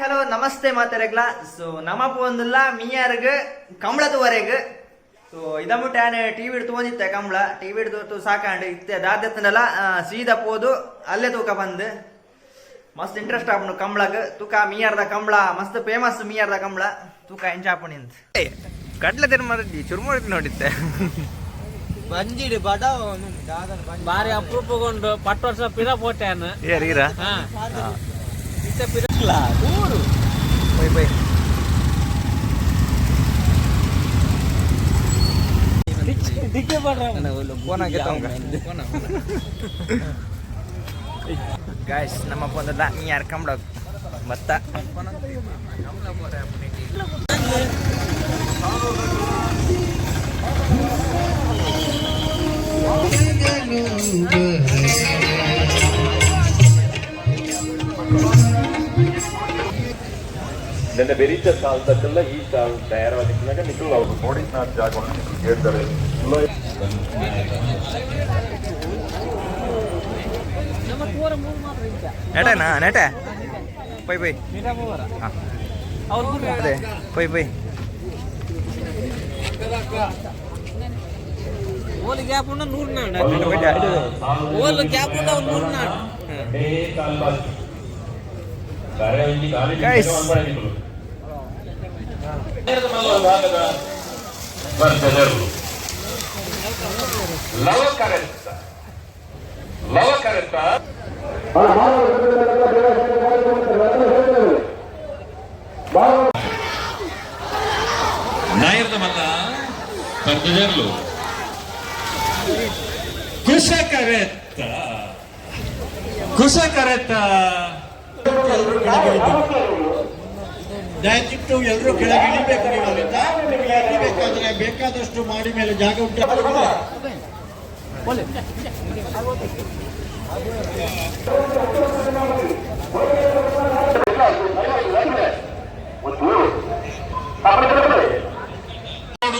Hello namaste ಮಾತಾರಗ್ಲ. ಸೊ ನಮ್ಮ ಪೋಂದುಲ್ಲ ಮಿಯಾರ್ಗ್ ಕಂಬಳ ತೂವರೆಗ್. ಸೊ ಇದಮುಟ್ಟ ಆನೆ ಟಿವಿ ತೂವೊಂದಿತ್ತೆ, ಕಂಬಳ ಟಿವಿ ತೂತು ಸಾಕಾಂಡ್ ಇತ್ತೆ. ದಾದೆತ್ತನಲ್ಲ ಸೀದಾ ಪೋದು ಅಲ್ಲೇ ತೂಕ ಬಂದು ಮಸ್ತ್ ಇಂಟ್ರೆಸ್ಟ್ ಆಪುಂಡು ಕಂಬಳಗ್. ತೂಕ ಮಿಯಾರ್ದ ಕಂಬಳ ಮಸ್ತ್ ಫೇಮಸ್. ಮಿಯಾರ್ದ ಕಂಬಳ ತೂಕ ಎಂಚ ಆಪುಂಡು ಅಂತ. ಕಡ್ಲೆ ತಿರ್ಮರಡ್ಡಿ ಚುರುಮುರಿ ನೋಡಿತ್ತೆ. ಬಂಜಿಡ್ ಬಡ. ಬಾರಿ ಅಪರೂಪಗೊಂಡು ಪಟ್ಟು ವರ್ಷ ಪಿರ ಪೋಟೆನ್. ಏರೀರಾ? ಹಾ, ಇತ್ತೆ ಪಿರ. Bye bye. ದಿಕ್ಕೆ ಪಡ್ರ. ಗಾಯ್ಸ್, ನಮ್ಮ ಪೊಂದಲ್ಲ ಮಿಯಾರ್ ಕಂಬಳ ಬತ್ತ. ನನ್ನ ಬೆರೀತ ಸಾಲದಕ್ಕೆಲ್ಲ ಈ ಸಾಲ ತಯಾರಾದಿಕ್ಕಾಗ ನಿಖಲ್ ಅವರು ನೋಡಿದ ಜಾಗವನ್ನು ನಿಖಲ್ ಕೇಳ್ತಾರೆ. ನೆಟನಾ? ನೆಟೆ ಪೈ ಪೈ. ಅದೇ ಪೈ ಪೈ. ಓಲು ಗ್ಯಾಪ್ ಉಂಡ ನೂರು ನಾಡು, ಓಲು ಗ್ಯಾಪ್ ಉಂಡ ನೂರು ನಾಡು. Guys. ಲವಕರೆತ್ತ ಲವಕರೆತ್ತ. ನಾಯರ್ದ ಮಲ್ಲ ಪರ್ದಜರ್ಲು ಕುಶಕರೆತ್ತ ಕುಶಕರೆತ್ತ. ದಯವಿಟ್ಟು ಎಲ್ಲರೂ ಕೆಳಗೆ ಇಳಿಬೇಕು ನೀವು ಅಲ್ಲಿಂದ. ನಿಮಗೆ ಎಲ್ಲಿ ಬೇಕಾದ್ರೆ ಬೇಕಾದಷ್ಟು ಮಾಡಿ ಮೇಲೆ ಜಾಗ ಉಂಟು.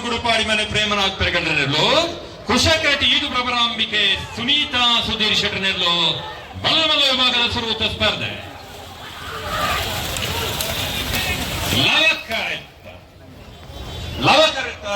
ಗುಡುಪಾಡಿ ಮನೆ ಪ್ರೇಮನಾಥ್ ಪೆರಗಂಡ್ರನೆಲ್ಲೋ, ಕುಶಕರಟಿ ಈದು ಪ್ರಭರಾಂಬಿಕೆ ಸುನೀತಾ ಸುಧೀರ್ ಶೆಟ್ಟರ್ನೆಲ್ಲೋ. ಬಲ್ಲ ವಿಭಾಗದ ಸುರೂತ ಸ್ಪರ್ಧೆ. ಲವಕರೆತ್ತ ಲವಕರೆತ್ತ.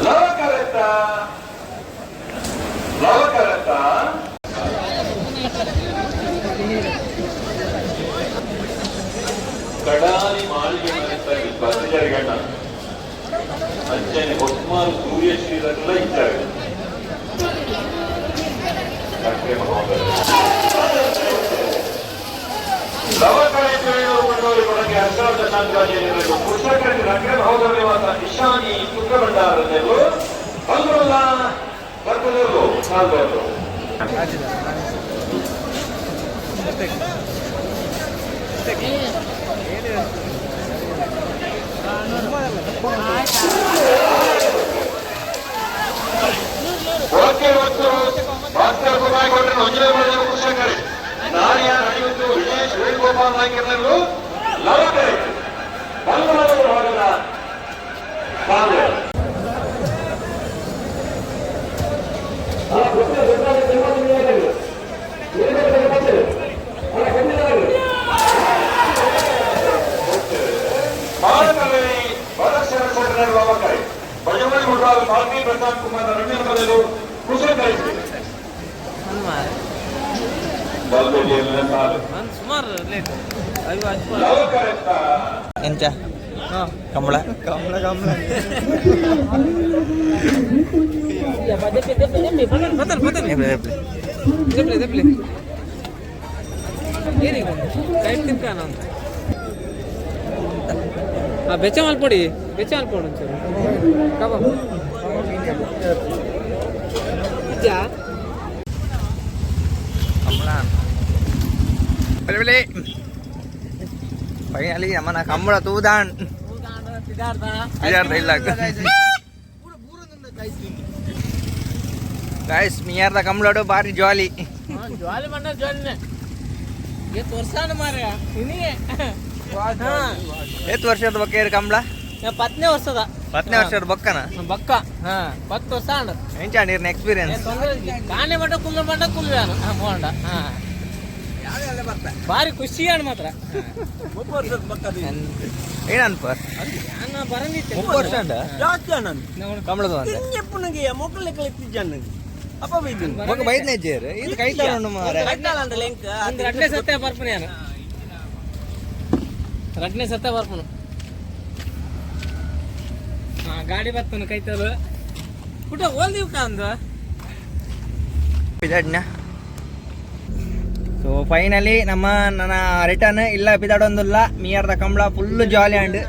ಲವಕರೆತ್ತ ಲವಕರೆತ್ತ. ಕಡಾಲಿ ಮಾಳಿಗೆ ಮನೆತಾಗಿ ಬಸಜರಿಗಣ್ಣ ಅಂಚನೆ ಹೊಸ್ಮಾರು ಸೂರ್ಯಶ್ರೀರಲ್ಲ ಇದ್ದಾರೆ. ಇಶಾನಿ ತುಕ್ಕಬಂಡಾರನೆಲ್ಲೋ ಬಂದ್ರಲ್ಲ ಬರ್ತದಲ್ಲೋ ಸಾಲ್ಬಾರ್ದು. ಓಕೆ, ಮತ್ತು ಭಾಸ್ಕರ್ ಕುಮಾರ್ ಒಂಜನೇ ಮಾಡಿದ ಕೃಷಿಕರು ನಾರಿಯ ನಡೆಯುತ್ತು. ವಿಜಯೇಶ್ ವೇಣುಗೋಪಾಲ್ ನಾಯ್ಕರವರು ಲವಕರೆ ಬಂಗಾಳದ ಭಾಗದ ಸಾಲು. ನಾನು ಸುಮಾರು ಲೇಟ್ ಅಯ್ಯೋ. ಎಂಚ ಕಂಬಳ? ಕಂಬಳ ಕಂಬಳ. ಬತ್ತಲ್ ಬತ್ತಲ್, ದೆಪ್ಲೆ ದೆಪ್ಲೆ. ಏನಿಗೆ ಕೈ ತಿನ್ಕಾನ ಅಂತ. ಹಾಂ, ಬೆಚ್ಚ ಮಲ್ಪೊಡಿ, ಬೆಚ್ಚ ಮಲ್ಪೊಡಿ ಒಂಚೂರು. ಕಬಾಬ್ ನಿಜ. ಕಂಬಳ. ಬಲೆ ಫೈನಲಿ ನಮ್ಮನ ಕಂಬಳ ತೂದಾಣ್ ಇಲ್ಲ ಗಾಯ್ಸ್, ಮಿಯಾರ್ದ ಕಂಬಳಡು ಬಾರಿ ಜಾಲಿ. ಜಾಲಿ ಮಣ್ಣ ಜಾಲಿನೇ. ಏತ್ ವರ್ಷ ಮಾರ್ರೆ ಇನಿಗೆ? ಏತ್ ವರ್ಷದ ಬಕ್ಕ ಇರು ಕಂಬಳ? ಪತ್ನೇ ವರ್ಷದ. 10ನೇ ವರ್ಷದ ಬಕ್ಕನ? ಬಕ್ಕ, ಹಾ, 10 ವರ್ಷ ಅಂಡ್. ಎಂಚ ನೀರ್ನ ಎಕ್ಸ್ಪೀರಿಯನ್ಸ್? ತೊಂದರೆ ಇಜ್ಜಿ. ಕಾಣೆ ಮಟ್ಟ ಕುಲ್ಲ ಮಟ್ಟ ಕುಲ್ವ್ಯಾನು ಹೋಂಡ. ಹಾ, ಭಾರಿ ಖುಷಿ ಅಣ್ಣ ಮಾತ್ರ. ಏನನ್ಪ? ನಾನು ಬರಂದಿತ್ತೆ. 30 ವರ್ಷ ಉಂಡ ಕಂಬಳದ ಅಂತ. ಬೊಕ್ಕ ಬೈದ್ನೆ ಇಜ್ಜೇರು ಇದು ಕೈ ತಗೊಂಡು ಮಾರ್ರೆ. ಒಂದು ರಡ್ನೇ ಸತ್ಯ ಬರ್ಪುನ ನಾನು, ರಡ್ನೇ ಸತ್ಯ ಬರ್ಪುನು. ಹಾ, ಗಾಡಿ ಬರ್ತನು ಕೈತಲು ಪುಟ ಓಲ್ದಿವ್ಕ ಅಂದು. ಪಿದಾಡ್ನ. ಸೊ ಫೈನಲಿ ನಮ್ಮ ನನ್ನ ರಿಟರ್ನ್ ಇಲ್ಲ, ಪಿದಾಡೊಂದಿಲ್ಲ. ಮಿಯರ್ದ ಕಂಬಳ ಫುಲ್ ಜಾಲಿ ಅಂಡ್.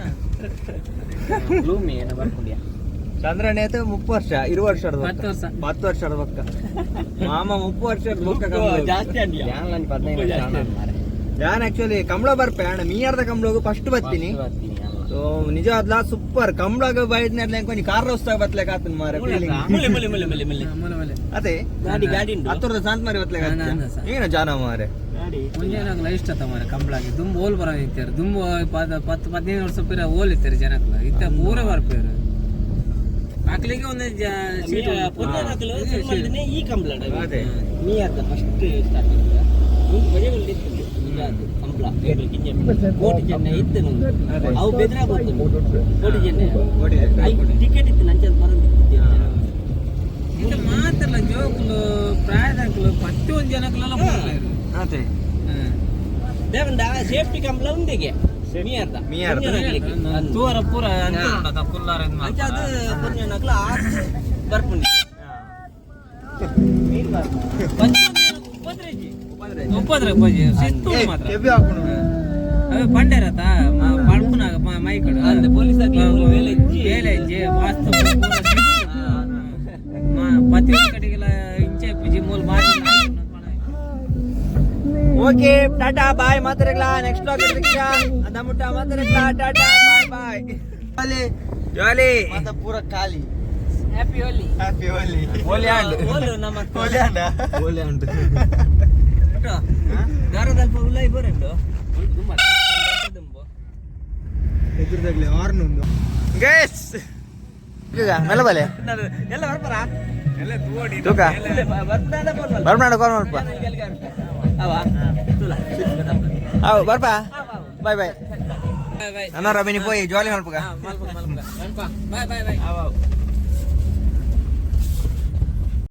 ಚಂದ್ರನೇತು 30 ವರ್ಷ, 20 ವರ್ಷದ ಬೊಕ್ಕ. 10 ವರ್ಷ. 10 ವರ್ಷದ ಬೊಕ್ಕ ಮಾಮ, 30 ವರ್ಷದ ಬೊಕ್ಕ ಕಂಬಳ. ನಾನು ಆಕ್ಚುಲಿ ಕಂಬಳ ಬರ್ಪೆ ಅಣ್ಣ, ಮೀಯಾರ್ದ ಕಂಬಳಗು ಫಸ್ಟ್ ಬರ್ತೀನಿ. ಸೊ ನಿಜ ಅದ್ಲ ಸೂಪರ್ ಕಂಬಳಗ ಬೈದ್ನ ಒಂಜಿ ಕಾರ್ ರಸ್ತಾಗ ಬತ್ಲೆಕ್ ಆತನ ಮಾರೆ ಫೀಲಿಂಗ್. ಅದೇ ಗಾಡಿ ಗಾಡಿ. ಹತ್ತರದ ಶಾಂತ ಮಾರಿ ಬತ್ಲೆಕ್. ಹಾ, ಹಾ, ಹಾ. ಏನು ಜಾನ ಮಾರೆ. ಮುಂಜಾನೆ ಇಷ್ಟ ಮಾರೆ ಕಂಬಳಗೆ ದುಂಬು ಹೋಲ್ ಬರ ನಿಂತಾರ. ದುಂಬು 10 15 ವರ್ಷ ಪಿರ ಹೋಲ್ ಇತ್ತಾರೆ ಜನಕ್ಲು. ಇತ್ತ ಪೂರ ಬರ್ಪೇರು ಹಾಕ್ಲಿಕ್ಕೆ ಒಂದು ಸೀಟ್. ಈ ಕಂಬಳ. ಅದೇ. ಮೀಯಾರ್ದ ಫಸ್ಟ್ ಸ್ಟಾರ್ಟ್ ಕಂಬಳ ಕೋಟಿ ಜನ ಇತ್ತು ನಮ್ದು. ಅವು ಬೆದ್ರ ಕೋಟಿ ಜನ ಟಿಕೆಟ್ ಇತ್ತು ನಂಚ ಬರಂದಿತ್ತು. ಇಂತ ಮಾತ್ರಲ್ಲ, ಜೋಕುಲು, ಪ್ರಾಯದಾಕ್ಲು, ಪ್ರತಿಯೊಂದು ಜನಕ್ಲೆಲ್ಲ ಬರ್ಪೇರು. ಅದೇ. ದೇವಂದ ಸೇಫ್ಟಿ ಕಂಬಳ ಉಂದಿಗೆ ಮೀಯಾರ್ದ. ಮೀಯಾರ್ದ. ತೂರ ಪೂರ ಅಂಚ ಉಂಡತ ಕುಲ್ಲಾರ ಇದ್ ಅಂಚ ಮಾಡ್ತಾರ. ಅದು ಪುಣ್ಯನಕ್ಲು ಆತ್ ಬರ್ಪುಂಡಿ. ಪ್ರತಿಯೊಂದು ಜನಕ್ಕೂ ಉಪದ್ರ ಇಜ್ಜಿ. ಉಪದ್ರ ಉಪದ್ರ ಶಿಸ್ತು ಉಂಡು ಮಾತ್ರ. ಅವೇ ಪಂಡೇರತ ಪಡ್ಪುನಾಗ ಮೈಕಡು. ಅಂದ್ ಪೊಲೀಸ್ ಆಗ್ಲಿ ಅವ್ರು ಬೇಲೆ ಇಜ್ಜಿ. ಬೇಲೆ ಇಜ್ಜಿ, ವಾಸ್ತು ಪೂರ ಶಿಸ್ತು. ಪ್ರತಿಯೊಂದು ಕಡೆಗೆಲ್ಲ ಇಂಚೆ ಪೂಜಿ ಮೂಲ ಮಾಡಿ. ಓಕೆ, ಟಾಟಾ ಬಾಯ್ ಮಾತಾಡಕ್ಲಾ. ನೆಕ್ಸ್ಟ್ ವ್ಲಾಗ್ ಸಿಕ್ತಾ ಅದ ಮುಟ್ಟ ಮಾತಾಡಕ್ಲಾ. Tata bye bye. ಜಾಲಿ ಜಾಲಿ. ಪೂರ ಖಾಲಿ. ಹ್ಯಾಪಿ ಹೋಲಿ. ಹ್ಯಾಪಿ ಹೋಲಿ. ಹೋಲಿ ಆಂಡ್. ಓಲು ನಮ್ಮ ಹೋಲಿ ಅಂಡ. ಹೋಲಿ ಆಂಡ್. ದಾರದಲ್ಪ ಉಲ್ಲೈ ಬರಂಡು ದುಂಬು. ಎದುರುದಾಗ್ಲಿ ಹಾರ್ನ್ ಉಂಡು. ಗೈಸ್, ಮೆಲ್ಲ ಬಲೆ. ಎಲ್ಲ ಬರ್ಪರಾ? ತೂಕ ಬರ್ಮಾಡ ಕಾಲ್ ಮಾಡಪ್ಪ. ಅವ ತುಲಾ. ಅವು ಬರ್ಪಾ, ಬಾಯ್ ಬಾಯ್. Bye bye. ಅನ್ನ ರಬಿನಿ ಪೋಯಿ ಜಾಲಿ ಮಲ್ಪಗ. ಮಲ್ಪ ಮಲ್ಪ ಬಾಯ್ ಬಾಯ್ ಬಾಯ್.